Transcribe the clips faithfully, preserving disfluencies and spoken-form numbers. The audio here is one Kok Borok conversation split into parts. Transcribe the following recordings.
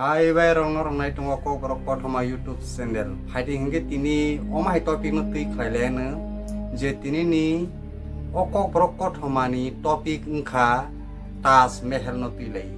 Hai bai rok no rok nai tongo Kokborok Kothoma YouTube channel. Phaidi hinkhe tini omo hai topic no twi khlai le ano je tini ni o Kokborok Kothoma ni topic wngkha Taj Mahal no twi lai.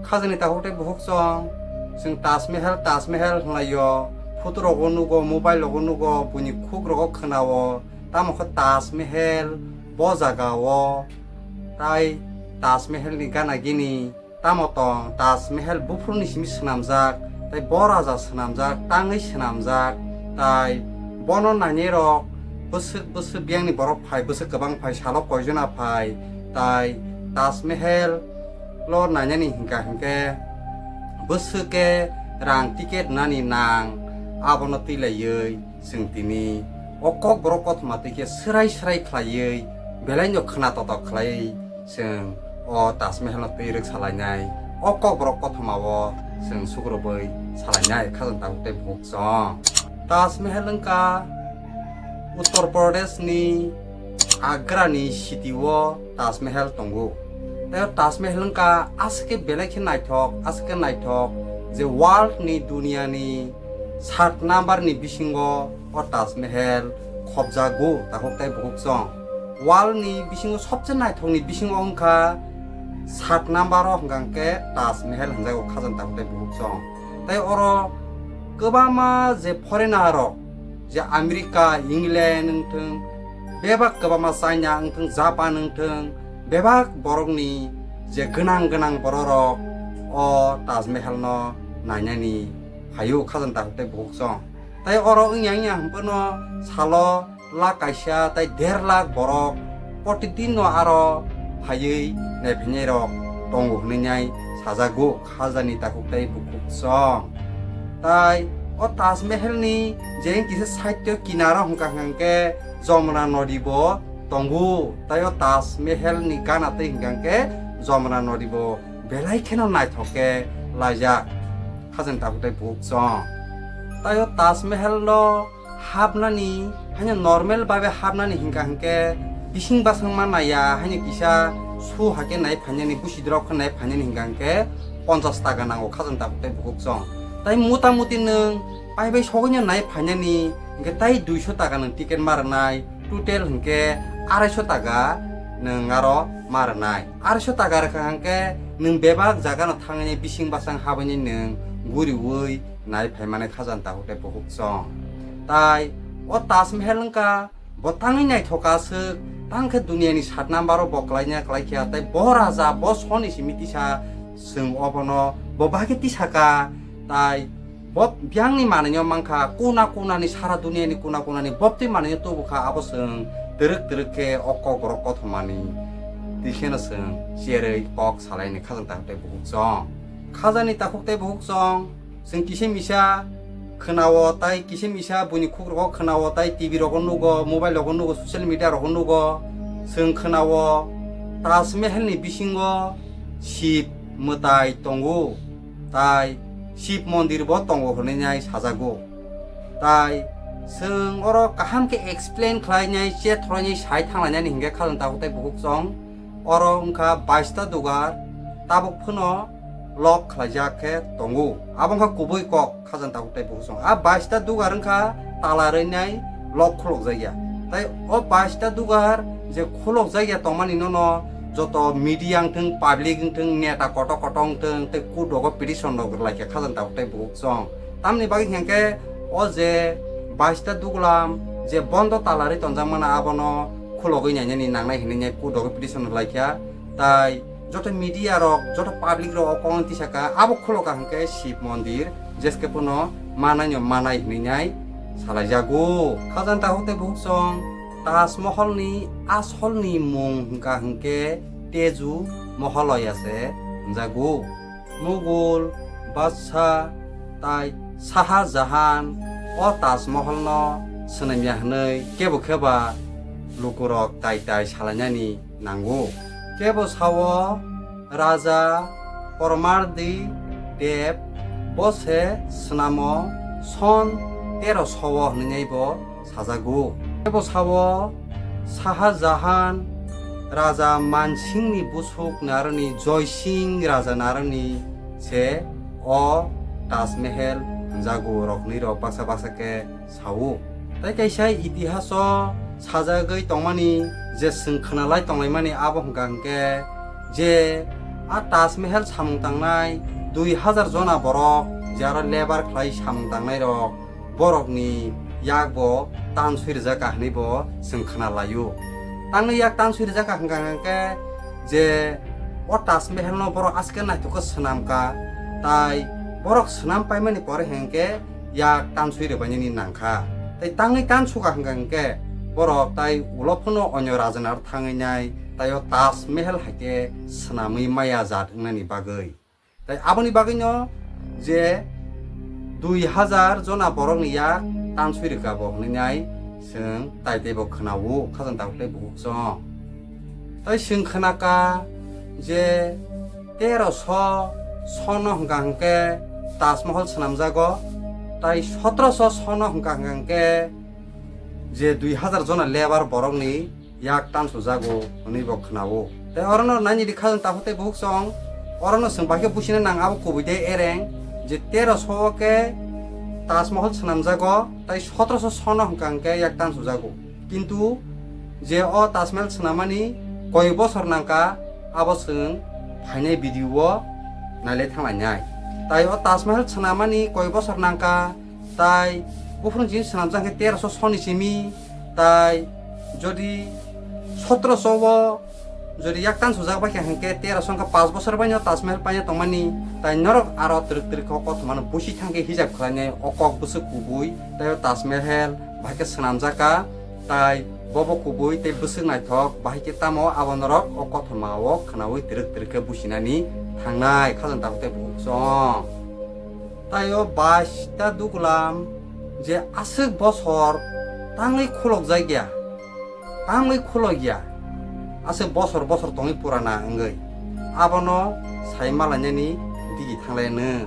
Khajani takhuk tei bukhuk chwng, chwng Taj Mahal, Taj Mahal hwnlaio, photo rogo nugo, mobile rogo nugo, buini khuk rogo khwnao, tamo khe Taj Mahal bo jaga o, tai Taj Mahal ni gana gini, tamo tong Taj Mahal buphuru ni simi swnamjak, tai bo raja swnamjak, tangwi swnamjak, tai bono nainai rok bwswk bwswk biyang ni borok phai, bwswk kwbang phai, salo koijona phai, tai Taj Mahal lo nainani hinkha hinkhe bwswk khe rang ticket nani nang, abono twi laiwi chwng tini o Kokborok Kothoma twi khe swrai swrai khlaiwi belai no khwna totok khlaiwi chwng o Taj Mahal no twi rwk salainai, o Kokborok Kothoma o chwng sukrubwi salainai khajani takhuk tei bukhuk chwng. Taj Mahal wngkha Uttar Pradesh ni Agra ni city o Taj Mahal tongo. Tei o Taj Mahal wngkha aswk khe belai khe naithok, aswk khe naithok je world ni, duniya ni sat number ni bisingo o Taj Mahal khobjago takhuk tei bukhuk chwng. World ni bisingo sobse naithok ni bisingo wngkha sat number o hwnkha khe Taj Mahal hwnjago khajani takhuk tei bukhuk chwng. Tei oro kwbangma je foreigner rok, je America, England wngthwng, bebak kwbangma China wngthwng, Japan wngthwng, bebak borokni je gwnang gwnang bororok o Taj Mahal no nainani phaio khajani takhuk tei bukhuk chwng. Tei oro wngya wngya hwnphano salo lakh kaisa tei der lakh borok protidin no aro phaiwi naiphainai rok tongo hwnwi nai sajago khajani takhuk tei bukhuk chwng. Tai o Taj Mahal ni jeng kisa side o kinaro hwnkha hwnkhe Jamuna nodi bo tongo, tai o Taj Mahal ni gana twi hwnkha hwnkhe Jamuna nodi bo belai kheno naithok khe laijak khajani takhuk tei bukhuk chwng. Tai o Taj Mahal no hapnani, haino normal babe hapnani hingka hingke bising basang ma naiya, haino kisa su hake nai phainani, busidrok khe nai phainani hingka hingke ponchas taka nango khajani takhuk tei bukhuk chwng. Tai mota moti nwng pai bai sogwino nai phainani hingke tai duiso taka nwng ticket ma rwnai, total hingke araiso taka nwng aro ma rwnai. Araiso taka rwkha hingke nwng bebak jaga no thangwi bising basang habwi nwng guriwi nai phaimani khajani takhuk tei bukhuk chwng. Tai o Taj Mahal wngkha bo tangwi naithok aswk, tang khe duniya ni sat number o bo kwlai ya kwlai kha, tai bo raja bo soni simi tisa, chwng obono bo bagwi tisa kha, tai bo biyang ni manwi no mankha, kuna kuna ni sara duniya ni kuna kuna ni bobtwi manwi no tubu kha, abo chwng twrwk twrwk khe o Kokborok Kothoma ni twi kheno chwng cherwi kok salai ni khajani takhuk tei bukhuk chwng. Khajani takhuk tei bukhuk chwng. Chwng kisa misa khwnao tai kisa misa buini khukrokgo khwnao tai T V rogo nugo, mobile rogo nugo, social media rogo nugo. Chwng khwnao Taj Mahal ni bisingo Shiv mwtai tongo, tai Shiv mondir bo tongo hwnwi nai sajago. Tai chwng oro kaham khe explain khlainai, che throinai sai thanglainani hingkhe khajani takhuk tei bukhuk chwng. Oro wngkha baista dugar, tabuk phano lock khlaijak khe tongo. Abo wngkha kubui kok khajani takhuk tei bukhuk chwng. A baista dugar wngkha tala rwnai lock khulokjakya. Tai o baista dugar je khulokjakya tongmani nono joto media wngthwng, public wngthwng, neta kotor kotor wngthwng tei court rogo petition rok rwlaikha khajani takhuk tei bukhuk chwng. Tamni bagwi hingkhe o je baista dugulam je bondo tala rwi tonjakmano abono khulogwi nainani nangnai hinwi nai court rogo petition rwlaikha. Tai joto media rok, joto public rok o kokno tisaka, abo khuloka hwnkhe Shiv mondir, jeske phano manai no manai hinwi nai salaijago. Khajani takhuk tei bukhuk chwng, Taj Mahal ni asol ni mung hwnkha hwnkhe Teju Mahaloya se hwnjago. Mughal Badshah tai Shah Jahan o Taj Mahal no swnamya hwnwi kebo kheba lukurok tai tai salainani nango. Kebo sao Raja Paramardi Dev bo se swnamo son tero sho o hwnwi bo sajago. Kebo sao Shah Jahan Raja Mansingni busuk narwkni Joy Singh Raja narwkni se o Taj Mahal hwnjago rokni rok baksa baksa khe sao. Tai kaisa itihaso sajagwi tongmani je chwng khwnalai tonglaimani abo hwnkha hwnkhe je a Taj Mahal samung tangnai dui hazar jona borok je aro lebar khlai samung tangnai rok borokni yak bo tanswi rijak ka hwnwi bo chwng khwnalaio. Tangni yak tanswi rijak ka hwnkha hwnkhe je o Taj Mahal no borok aske naithok khe swnam ka, tai borok swnam paimani pore hwnkhe yak tanswi rwbainani nangkha. Tai tangwi tansu ka hwnkha hwnkhe borok tai ulo phano onyo rajana aro thangwi nai, tai o Taj Mahal hai khe swnamwi maya jat wngnani bagwi. Tai aboni bagwino je dui hazar jona borokni yak tanswi rwkha bo hwnwi nai chwng tai teibo khwnao khajang tabuk tei bukhuk chwng. Tai chwng khwnaka je teroso sono hwnkha hwnkhe Taj Mahal swnamjago, tai sotroso sono hwnkha hwnkha hwnkhe je dui hazar jona lebar borokni yak tansujago hwnwi bo khwnao. Tai orono naini di khajang tabuk tei bukhuk chwng, orono chwng bahai khe busina nang abo kubui de ereng je teroso o khe Taj Mahal swnamjago, tai sotroso sono hwnkha hwnkhe yak tansujago. Kintu je o Taj Mahal swnamani koi bosor nangkha abo chwng phainai video o nailai thanglainai. Tai o Taj Mahal swnamani koi bosor nangkha, tai buphuruni simi swnamjak khe teroso soni simi, tai jodi sotroso o jodi yak tansujak bai kha hwnkhe teroso wngkha panch bosor baino Taj Mahal paina tongmani, tai norok aro twrwk twrwk khe o kothomano busi thangkhe hijab khlainai o kok bwswk kubui, tai o Taj Mahal bahai khe swnamjak kha, tai bobo kubui tei bwswk naithok bahai khe tamo abo norok o kothoma o khwnaui twrwk twrwk khe businani thangnai khajang tabuk tei bukhuk chwng. Tai o baista dukulam je aswk bosor tangwi khulokjak ya, tangwi khulok ya, aswk bosor bosor tongwi purana wngwi abono sai malainani digi thanglai nw.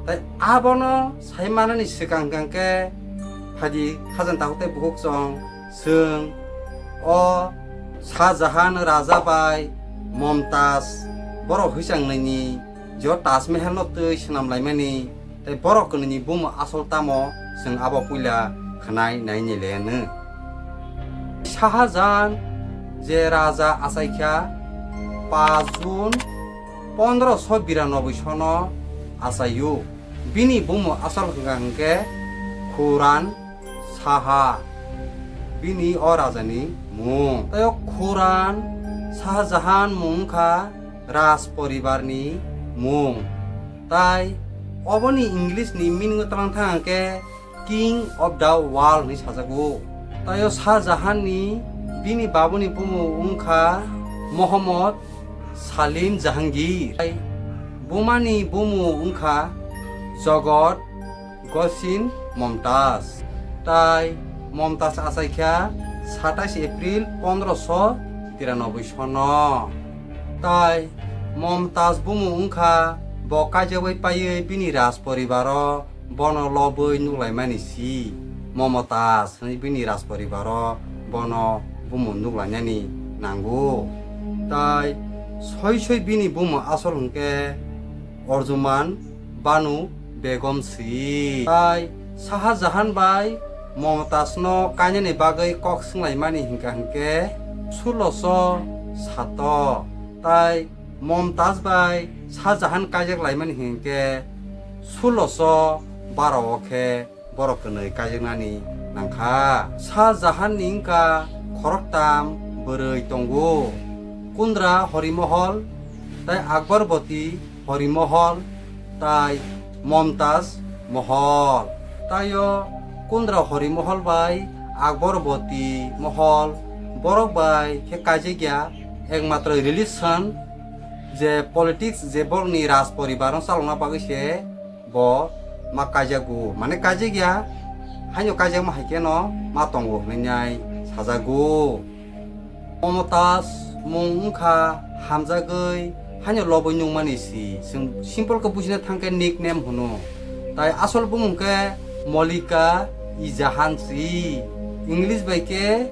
Tai abono sai manani swkang hwnkha hwnkhe phaidi khajang tabuk tei bukhuk chwng, chwng o Shah Jahan raja bai Momtaz borok hwichang nini je o Taj Mahal no twi swnam laimani, tei borok kwnwini bumo asol tamo chwng abo puila khwnai naini le hwno. Shah Jahan je raja achaikha panch June pondroso biranoboi sono achaio. Bini bumo asol hwnkha hwnkhe Khuran Saha, bini o rajani mung. Tei o Khuran Shah Jahan mung wngkha raj poribarni mung. Tai oboni English ni meaning o twlang thang khe King of the World hinwi sajago. Tai o Shah Jahan ni bini babuni bumo wngkha Mohammad Salim Jahangir. Tai bumani bumo wngkha Jagat Gosin Momtaz. Tai Momtaz achaikha satais April pondroso tiranoboi sono. Tai Momtaz bumo wngkha bo kaijakbai paiwi bini raj poribaro bono lobwi nuklaimani si. Momotaz hwnwi bini raj poribaro bono bumo nuklainani nango. Tai soi soi bini bumo asol hwnkhe Orjuman Banu Begum si. Tai Shah Jahan bai Momotazno kainani bagwi kok swnglaimani hwnkha hwnkhe suloso sato. Tai Momtaz bai Shah Jahan kaijak laimani hwnkhe suloso baro o khe borok kwnwi kaijaknani nangkha. Shah Jahan ni wngkha khoroktam bwrwi tongo, Kundra Horimohol tai Akbarboti Horimohol tai Momtaz Mohol. Tai o Kundra Horimohol bai Akbarboti Mohol borok bai khe kaijakya ekmatro relation je politics je borokni raj poribar no chalokna bagwi se bo ma kaijago, mane kaijakya, haino kaijakma hai kheno ma tongo hwnwi nai sajago. Momotaz mung wngkha hamjagwi haino lobwi nungmani si, chwng simple khe bujina thangkhe nickname hwno. Tai asol bumung khe Malika-i-Jahan si, English bai khe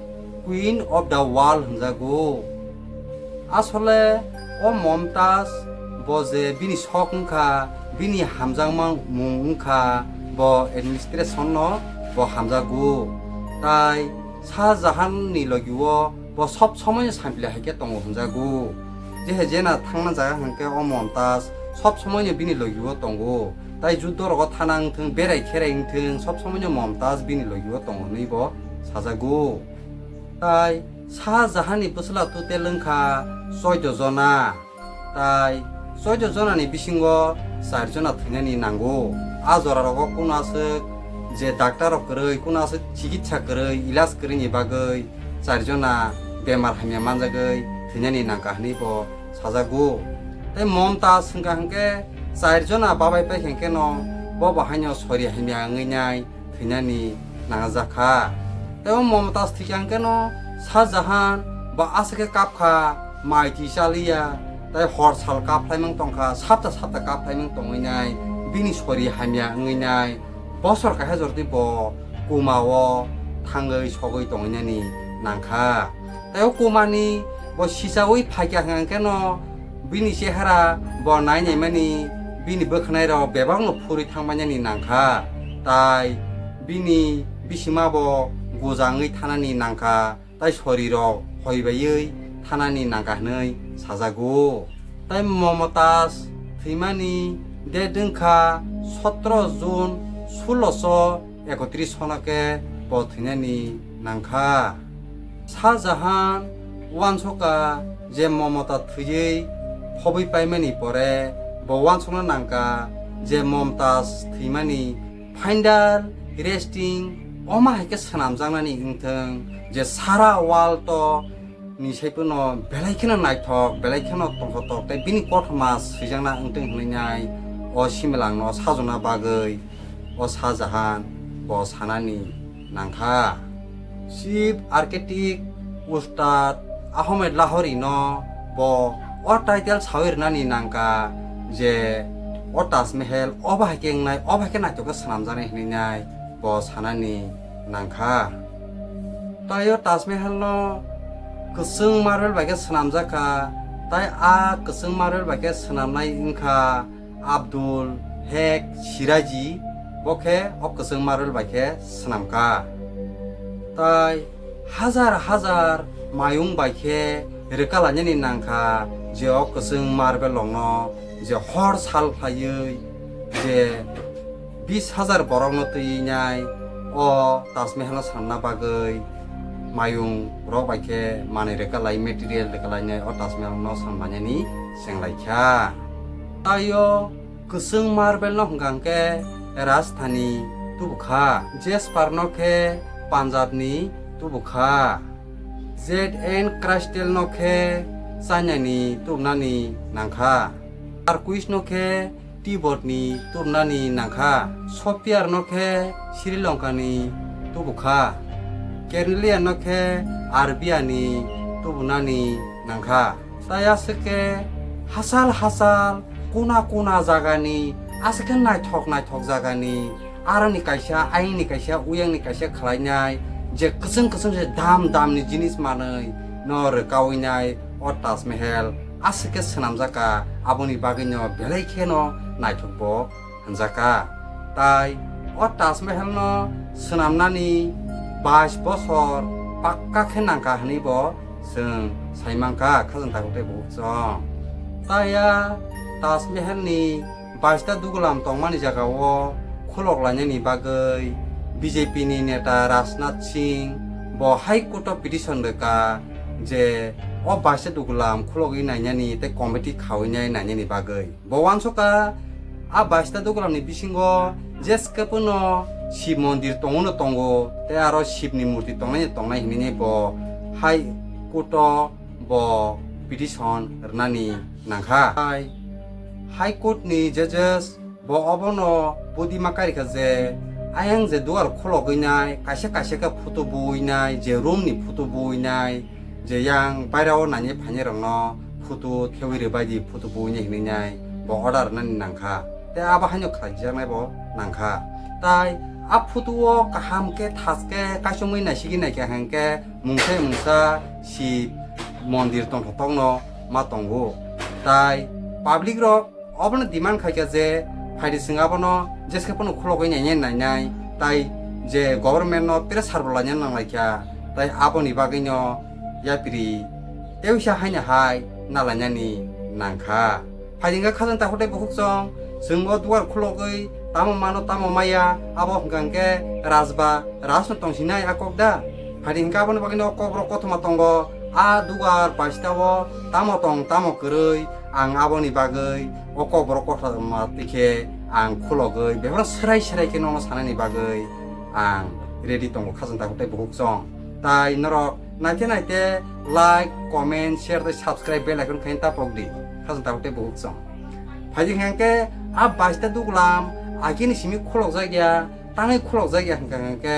Queen of the World hwnjago. Asole o Momtaz bo je bini sok wngkha, Bini hamjakma mung wngkha bo administration no bo hamjago. Tai Shah Jahan ni logi o bo sob somoi no sampili hai khe tongo hwnjago. Jehe jena thangna jaga hwnkhe o Momtaz sob somoi no bini logi o tongo. Tai juddo rogo thana wngthwng, berai kherai wngthwng, sob somoi no Momtaz bini logi o tongo hwnwi bo sajago. Tai Shah Jahan ni bwsla total wngkha choido jona. Tai choido jona ni bisingo char jona thwinani nango. A jora rogo kuno aswk je doctor rok kwrwi, kuno aswk chikitsa kwrwi, ilaj kwrwi ni bagwi char jona bemar hamya manjagwi thwinani nangkha hwnwi bo sajago. Tai Momtaz hwnkha hwnkhe char jona babai paikha hwnkhe no bo bo haino sori hamya wngwi nai thwinani nangjakha. Tei o Momtaz thwikha hwnkhe no Shah Jahan bo aswk khe kapkha, mai twi chaliya, tei hor sal kaplaimung tongkha, sapta sapta kaplaimung tongwi nai, bini sori hamya wngwi nai, bosor kaisa jordi bo kuma o thangwi sogwi tongwi nani nangkha. Tei o kuma ni bo sichawi phaikha hwnkhe no bini chehara bo nai naimani bini bwkhwnai rok bebak no phurwi thangmani nangkha, tai bini bisima bo gujangwi thanani nangkha, tai sori rok hoi baiwi thanani nangkha hwnwi sajago. Tai Momtaz thwimani date wngkha sotro June sulosho ekotris sono khe bo thwinani nangkha. Shah Jahan uansukha je Momtaz thwiwi phobwi paimani pore bo uansukna nangkha je Momtaz thwimani final resting oma hai khe swnamjaknani wngthwng je sara world o ni sai phano belai kheno naithok, belai kheno tongthotok tei bini kothoma swijakna wngthwng hwnwi nai o similangno sajona bagwi o Shah Jahan bo sanani nangkha. Chief Architect Ustad Ahmed Lahori no bo o title sawi rwnani nangkha je o Taj Mahal obo hai khe wngnai, obo hai khe naithok khe swnamjaknai hwnwi nai bo sanani nangkha. Tai o Taj Mahal no kwchwng marble bai khe swnamjak kha, tai a kwchwng marble bai khe swnamnai wngkha Abdul Hek Shirazi, bo khe o kwchwng marble bai khe swnamkha. Tai hajar hajar mayung bai khe rwka lainani nangkha je o kwchwng marble rokno je hor sal khlaiwi je bis hajar borokno twiwi nai o Taj Mahal no swnamna bagwi mayung rok bai khe manwi rwka lai, material rwka lainai o Taj Mahal no swnam lainani chenglaikha. Tai o kwchwng marble no hwnkha hwnkhe Rajasthani tubukha, Jasper no khe Punjab ni tubukha, Jade and Crystal no khe China ni tubunani nangkha, Turquoise no khe Tibet ni tubunani nangkha, Sapphire no khe Sri Lanka ni tubukha, Carnelian no khe Arabia ni tubunani nangkha. Tai aswk khe hachal hachal, kuna kuna jagani, aswk khe naithok naithok jagani, aroni kaisa, ayangni kaisa, uyangni kaisa khlainai, je kwchwng kwchwng se dam damni jinis manwi no rwkawi nai o Taj Mahal aswk khe swnamjak kha, aboni bagwi no belai kheno naithok bo hwnjakha. Tai o Taj Mahal no swnamnani bais bosor pakka khe nangkha hwnwi bo chwng sai mankha, khajang takhuk tei bukhuk chwng. Tai a Taj Mahal ni baista dugulam tongmani jaga o khulok lainani bagwi B J P ni neta Rajnath Singh bo High Court o petition rwkha je o baista dugulam khulogwi nainani tei committee khawi nai nainani bagwi. Bo uansukha, a baista dugulamni bisingo jeske phano Shiv mondir tongo no tongo, tei aro Shivni murti tongnai no tongnai hinwi bo High Court o bo petition rwnani nangkha. Hai High Court ni judges bo obono budima karikha je ayang je dugar khulogwi nai, kaisa kaisa khe photo buwi nai, je room ni photo buwi nai, je yang bairao nainai phainai rokno photo thewi rwbaidi photo buini hinwi nai bo order rwnani nangkha, tei abo haino khlaijaknai bo nangkha. Tai a photo o kaham khe thas khe kaisomwi naisigwi naikha hwnkhe mungsa mungsa Shiv mondir tongthokno ma tongo. Tai public rok obono demand khaikha je Phaidi chwng abono jeske phano khulogwi nainai nainai, tai je government no pressure bo laina nanglaikha, tai aboni bagwino yapri tewisa haino hai nalainani nangkha. Phaidi hwnkha khajang takhuk tei bukhuk chwng, chwngbo dugar khulogwi tamo mano tamo maya, abo hwnkha hwnkhe rajba rajno tongsinai a kok da. Phaidi hwnkhe aboni bagwino kokborok kothoma tongo, a dugar baistao tamo tong tamo kwrwi, ang aboni bagwi o kokborok kothoma twi khe ang khulogwi bebak swrai swrai khe nono sanani bagwi ang ready tongo khajang takhuk tei bukhuk chwng. Tai norok naite naite like, comment, share tei subscribe bell icon khaina tapok di khajang takhuk tei bukhuk chwng. Phaidi hwnkha hwnkhe a baista dugulam agini simi khulokjak ya, tangwi khulokjak ya hwnkha hwnkhe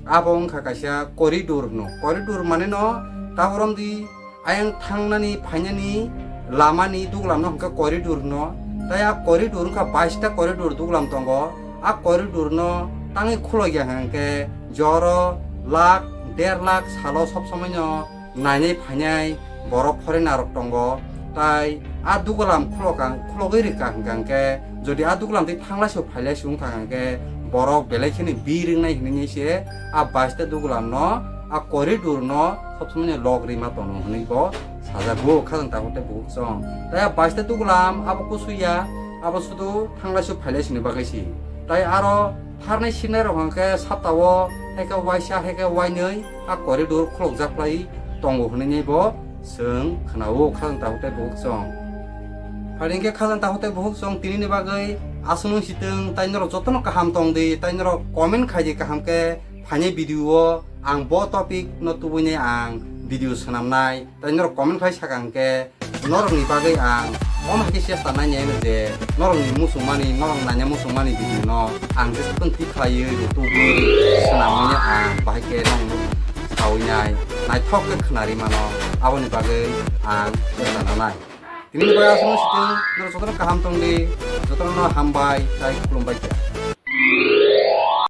abo wngkha kaisa corridor hwno. Corridor mane no tabuk romdi ayang thangnani phainani lamani dugulamno hwnkha corridor hwno. Tai a corridor wngkha baista corridor dugulam tongo. A corridor no tangwi khulokya hwnkhe joro lakh, der lakh salo sob somoino nainai phainai borok foreigner rok tongo. Tai a dugulam khulokang, khulogwi rwkha hwnkha hwnkhe, jodi a dugulam twi thanglai su phailai su wngkha hwnkhe, borok belai kheno bir wngnai hinwi se a baista dugulam no, a corridor no sob somoino lok rima tono hinwi bo sajago khajang takhuk tei bukhuk chwng. Tai a baista dugulam abo kusu ya, abo sudu thanglai su phailai sini bagwi si. Tai aro tharnai sinai rok hwnkhe saptao haikhe waisa haikhe wainwi a corridor khulokjak phlai tongo hwnwi bo chwng khwnao khajang takhuk tei bukhuk chwng. Phaidi hwnkhe khajang takhuk tei bukhuk chwng tinini bagwi aswk nung sitwng, tai norok jotono kaham tong di, tai norok comment khai di kaham khe phainai video o ang bo topic no tubui nai ang video swnamnai. Tai norok comment khai sakha hwnkhe norokni bagwi ang omo hai khe chesta nainai ano je norokni muchungmani, norok naina muchungmani video no ang jesukon twi khlaiwi rutugwi swnamwi ang bahai khe norokno sawi nai, naithok khe khwnari mano, aboni bagwi ang chesta nanai. Tini ni bagwi aswk no sitwng, norok jotono kaham tong di, jotono hambai tai khulumbai kha.